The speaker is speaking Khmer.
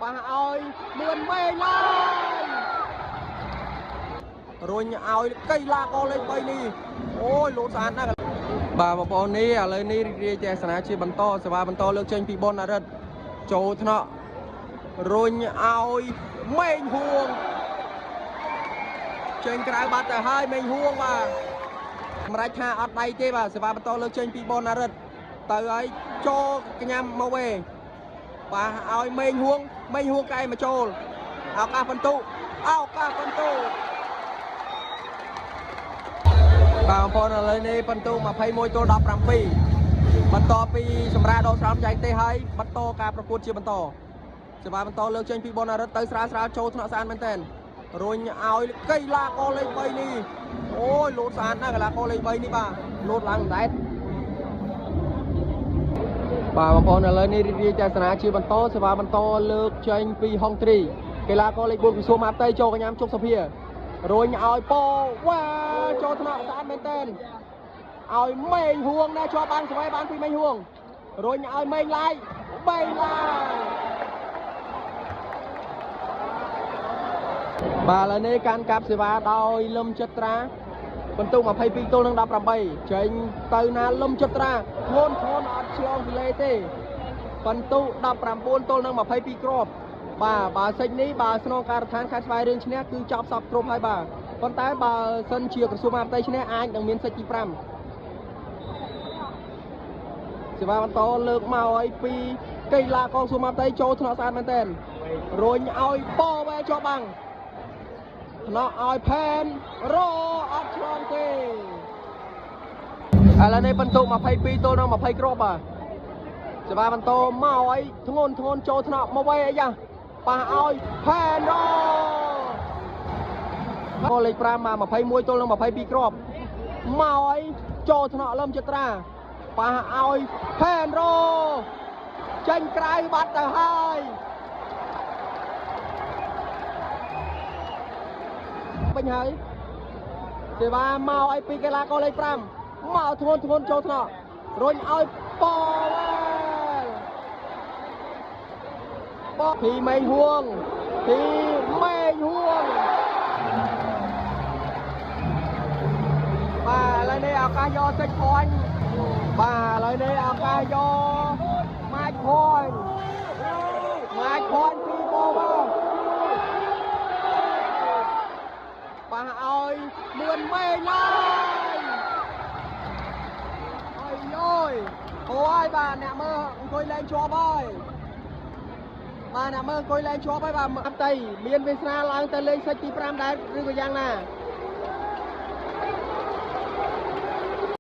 ប៉ះឲ្យមឿនមេងឡើយរុញឲ្យកីឡាករលេខ3នេះអូយលោតស្អាតណាស់បាទបងប្អូននេះឥឡូវនេះរីករាយទស្សនាជាបន្តសេវាបន្តលើកចេញពីប៊ុនអារិតចូលថ្នាក់រុញឲ្យមេងហួងចេញក្រៅបាត់ទៅហើយមេងហួងបាទសម្រាប់ថាអត់ដៃទេបាទសេវាបន្តលើកចេញពីប៊ុនអារិតទៅឲ្យចូលកញ្ញាំមកវិញបាទឲ្យមេងហួងមេងហួងកែមកចូលឱកាសបន្ទុឱកាសបន្ទុបាទបងប្អូនឥឡូវនេះបន្ទុ21ទល់17បន្តពីសម្រាប់ដកស្រោមចែកទេហើយបន្តការប្រកួតជាបន្តសេវាបន្តលើកចេញពីប៊ុនអារិតទៅស្រាលស្រាលចូលថ្នាក់ស្អាតមែនទែនរុញឲ្យកីឡាករលេខ3នេះអូយលោតស្អាតណាស់កីឡាករលេខ3នេះបាទលោតឡើងដែតបាទបងប្អូនឥឡូវនេះរីករាយទស្សនាជាបន្តសេវាបន្តលើកចេញពីហុងត្រីកីឡាករលេខ4ក្រសួងមហាផ្ទៃចូលកញ្ញាំជុកសុភារុញឲ្យប៉វ៉ាចូលថ្នាក់ស្អាតមែនទែនឲ្យមេងហួងណាជាប់បានស្វ័យបានពីមេងហួងរុញឲ្យមេងឡាយមេងឡាយបាទឥឡូវនេះកាន់កាប់សេវាដោយលឹមចិត្រាបន្ទុក22ទល់នឹង18ចេញទៅណាលឹមចិត្រាធ្ងន់ធ្ងន់អត់ឆ្លងទលេទេបន្ទុក19ទល់នឹង22គ្រាប់បាទបើសិចនេះបើស្នងការដ្ឋានខេត្តស្វាយរៀងឈ្នះគឺចប់សពគ្រប់ហើយបាទប៉ុន្តែបើសិនជាក្រសួងមហាផ្ទៃឈ្នះអាចនឹងមានសិចទី5សេវាបន្តលើកមកឲ្យពីកីឡាករក្រសួងមហាផ្ទៃចូលថ្នាក់ស្អាតមែនទែនរុញឲ្យប៉វ៉ែជាប់បាំងថ្នាក់ឲ្យផែនរអត់ឆ្លងទេឥឡូវនេះបន្ទុក22ទល់នឹង20គ្រាប់បាទសេវាបន្តមកឲ្យធ្ងន់ធ្ងន់ចូលថ្នាក់មកវិញអីយ៉ាប៉ះឲ្យផែនរលេខ5មក21ទល់នឹង22គ្រាប់មកឲ្យចូលថ្នាក់លឹមចត្រាប៉ះឲ្យផែនរចេញក្រៅបាត់ទៅហើយពេញហើយសេវាមកឲ្យពីកីឡាករលេខ5មកធ្ងន់ធ្ងន់ចូលថ្នាក់រុញឲ្យប៉វ៉ែលបពីមេងហួងពីមេងហួងបាទឥឡូវនេះឱកាសយកសិចផាញ់បាទឥឡូវនេះឱកាសយកម៉ាច់ផាញ់ម៉ាច់ផាញ់ពីប៉វ៉ែលប៉ះឲ្យមឿនមេងឡើយអើយយយអូយបាទអ្នកមើលអង្គុយលែងជាប់ហើយបាទអ្នកមើលអង្គុយលែងជាប់ហើយបាទអត់តៃមានវាសនាឡើងទៅលេងសិចទី5ដែរឬក៏យ៉ាងណា